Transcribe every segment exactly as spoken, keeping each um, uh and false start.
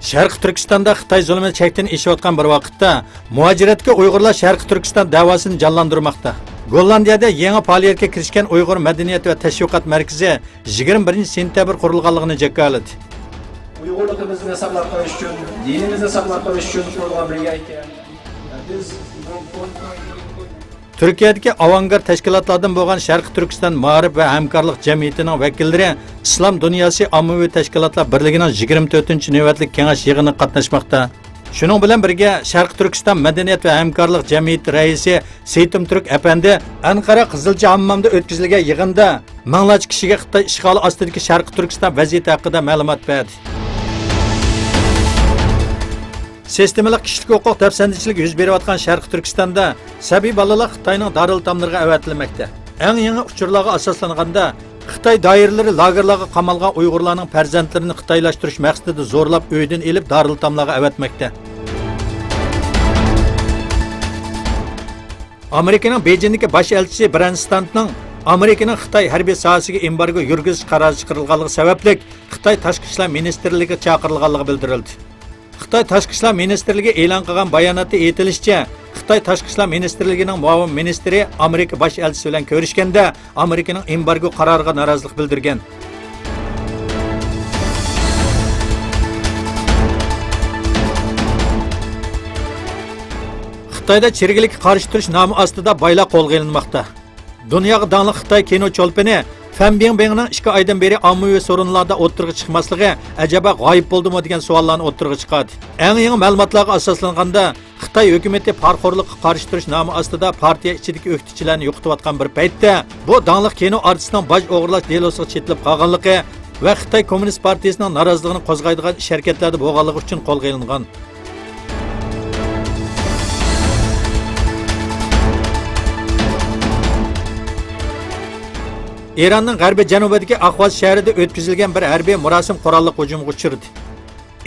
شەرقىي تۈركىستاندا خىتاي زۇلۇمى چەكتىن ئېشىۋاتقان بىر ۋاقىتتا، مۇھاجىرەتتىكى ئۇيغۇرلار شەرقىي تۈركىستان دەۋاسىنى جانلاندۇرماقتا. گوللاندىيەدە يېڭى پائالىيەتكە كىرىشكەن ئۇيغۇر مەدەنىيەت ۋە تەشۋىقات مەركىزى يىگىرمە بىرىنچى سېنتەبىر قۇرۇلغانلىقىنى جاكارلىدى. ئۇيغۇرلۇقىمىزنى ساقلاپ قېلىش ئۈچۈن، دىنىمىزنى ساقلاپ قېلىش ئۈچۈن قۇرۇلغان بىر يەكەن. بىز تۈركىيەدىكى ئاۋانگارت تەشكىلاتلاردىن بولغان شەرقىي تۈركىستان مائارىپ ۋە ھەمكارلىق جەمئىيىتىنىڭ ۋەكىللىرى ئىسلام دۇنياسى ئاممىۋى تەشكىلاتلار بىرلىكىنىڭ يىگىرمە تۆتىنچى نۆۋەتلىك كېڭەش يىغىنىغا قاتناشماقتا. شۇنىڭ بىلەن بىرگە، شەرقىي تۈركىستان مەدەنىيەت ۋە ھەمكارلىق جەمئىيىتى رەئىسى سېيتىم تۈرك ئەپەندى ئەنقەرە قىزىلچى ھاممامدا ئۆتكۈزۈلگەن يىغىندا مىڭلارچە كىشىگە خىتاي ئىشغالى ئاستىدىكى شەرقىي تۈركىستان ۋەزىيىتى ھەققىدە مەلۇمات بەردى. سىستېمىلىق كىشىلىك ھوقۇق دەپسەندىچىلىكى يۈز بېرىۋاتقان شەرقىي تۈركىستاندا سەبىي بالىلار خىتاينىڭ دارىلئېتاملىرىغا ئەۋەتىلمەكتە. ئەڭ يېڭى ئۇچۇرلارغا ئاساسلانغاندا، خىتاي دائىرىلىرى لاگېرلارغا قامالغان ئۇيغۇرلارنىڭ پەرزەنتلىرىنى خىتايلاشتۇرۇش مەقسىتىدە زورلاپ ئۆيدىن ئېلىپ دارىلئېتاملارغا ئەۋەتمەكتە. ئامېرىكىنىڭ بېيجىڭدىكى باش ئەلچىسى برەنستانتنىڭ ئامېرىكىنىڭ خىتاي ھەربىي ساھەسىگە ئېمبارگو يۈرگۈزۈش قارارى چىقىرىلغانلىقى سەۋەبلىك خىتاي تاشقى ئىشلار مىنىستىرلىكىگە چاقىرىلغانلىقى بىلدۈرۈلدى. خىتاي تاشقى ئىشلار مىنىستىرلىكى ئېلان قىلغان باياناتتا ئېيتىلىشىچە، خىتاي تاشقى ئىشلار مىنىستىرلىكىنىڭ مۇئاۋىن مىنىستىرى ئامېرىكا باش ئەلچىسى بىلەن كۆرۈشكەندە، ئامېرىكىنىڭ ئېمبارگو قارارىغا نارازىلىق بىلدۈرگەن. خىتايدا چىرىكلىككە قارشى تۇرۇش نامى ئاستىدا بايلار قولغا ئېلىنماقتا. دۇنياغا داڭلىق خىتاي كىنو چولپىنى فەن بىڭبىڭنىڭ ئىككى ئايدىن بېرى ئاممىۋى سورۇنلاردا ئوتتۇرىغا چىقماسلىقى ئەجەبا غايىب بولدىمۇ دېگەن سوئاللارنى ئوتتۇرىغا چىقاردى. ئەڭ يېڭى مەلۇماتلارغا ئاساسلانغاندا، خىتاي ھۆكۈمىتى پارىخورلۇققا قارشى تۇرۇش نامى ئاستىدا پارتىيە ئىچىدىكى ئۆكتىچىلەرنى يوقىتىۋاتقان بىر پەيتتە، بۇ داڭلىق كىنو ئارتىسىنىڭ باج ئوغرىلاش دېلوسىغا چېتىلىپ قالغانلىقى ۋە خىتاي كوممۇنىست پارتىيىسىنىڭ نارازىلىقىنى قوزغايدىغان ئىش-ھەرىكەتلەردە بولغانلىقى ئۈچۈن قولغا ئېلىنغان. ئىراننىڭ غەربىي جەنۇبىدىكى ئاھۋاز شەھىرىدە ئۆتكۈزۈلگەن بىر ھەربىي مۇراسىم قوراللىق ھۇجۇمغا ئۇچرىدى.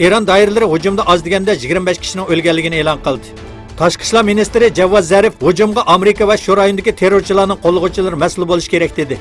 ئىران دائىرىلىرى ھۇجۇمدا ئاز دېگەندە يىگىرمە بەش كىشىنىڭ ئۆلگەنلىكىنى ئېلان قىلدى. تاشقى ئىشلار مىنىستىرى جاۋۋاد زەرىف ھۇجۇمغا ئامېرىكا ۋە شۇ رايوندىكى تېررورچىلارنىڭ قوللىغۇچىلىرى مەسئۇل بولۇشى كېرەك دېدى.